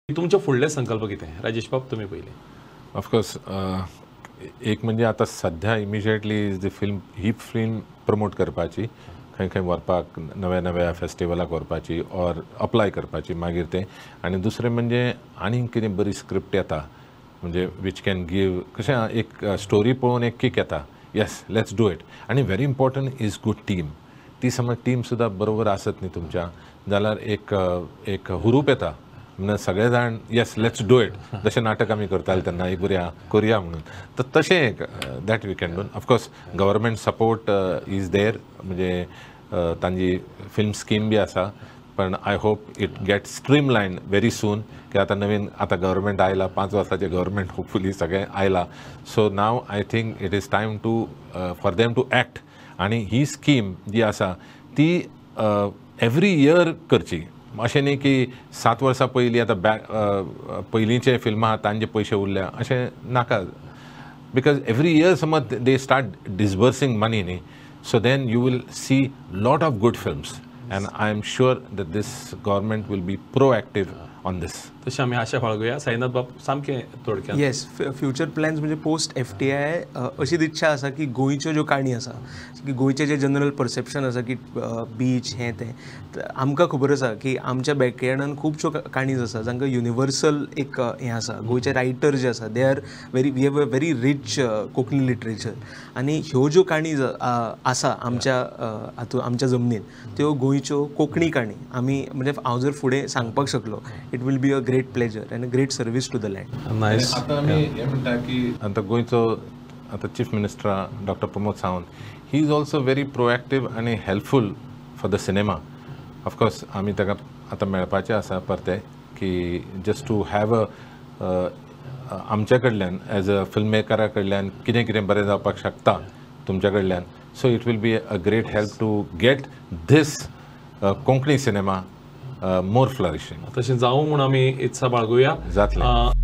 तुमचे फुडले संकल्प कितें राजेश बाब तुमी पयलीं? ऑफकोर्स, एक म्हणजे आतां सध्या immediately is the film, he film promote करपाची, खंय खंय व्हरपाक, नव्या नव्या फेस्टिवलाक व्हरपाची ऑर अप्लाय करपाची मागीर तें. आनी दुसरें म्हणजे आनीक कितें बरी स्क्रिप्ट येता म्हणजे which can give, कशें एक स्टोरी पळोवन एक कीक येता, yes let's do it. आनी very important is good team. ती समज टीम सुद्दां बरोबर आसत न्ही तुमच्या जाल्यार एक एक हुरूप येता म्हणून सगळे जाण येस let's do it. जशें नाटक आमी करताले तेन्ना एक बरें करुया म्हणून, तर तशें एक that we can do. Of course government support is there, म्हणजे तांची फिल्म स्कीम बी आसा, पण I hope it get streamline very soon. की आतां नवीन आतां गव्हर्मेंट आयला, 5 वर्साचें गव्हर्मेंट होपफुली सगळें आयला, so now I think it is time to for them to act. आनी ही स्कीम जी आसा ती एवरी इयर करची, अशें न्ही की 7 वर्सां पयलीं आतां बॅक पयलींचे फिल्मां आहा तांचे पयशे उरल्या अशें नाका, because every year समज they start डिसबर्सिंग मनी न्ही, so then you will see lot of good films and I am sure that this government will be proactive on this. तशें आमी आशा बाळगुया. साईनाथ बाब सामकें थोडक्यात. येस, फ्युचर प्लॅन्स म्हणजे पोस्ट FTI अशीच इच्छा आसा की गोंयच्यो ज्यो काणी आसा, की गोंयचें जें जनरल परसेप्शन आसा की बीच हें तें, आमकां खबर आसा की आमच्या बॅकयार्डान खुबश्यो काणीज आसा जांकां युनिवर्सल एक हें आसा. गोंयचे रायटर जे आसा they are very, we have a very rich Konkani literature, आनी ह्यो ज्यो काणी आसा आमच्या हातूंत आमच्या जमनीन त्यो गोंयच्यो कोंकणी काणी आमी म्हणजे हांव जर फुडें सांगपाक शकलो it will be a great pleasure and a great service to the land. Nice. आतां आमी हें म्हणटा की आतां गोंयचो आतां chief minister doctor Pramod Sawant, he is also very proactive आनी helpful for the cinema. Of course आमी ताका आतां मेळपाचें आसा परतें, की जस्ट टू have a आमच्या कडल्यान एज अ फिल्म मेकरा कडल्यान कितें कितें बरें जावपाक शकता तुमच्या कडल्यान, so it will be a great help to get this Konkani cinema more flourishing. तशें जावं म्हूण आमी इत्सा बाळगुया. जातलें.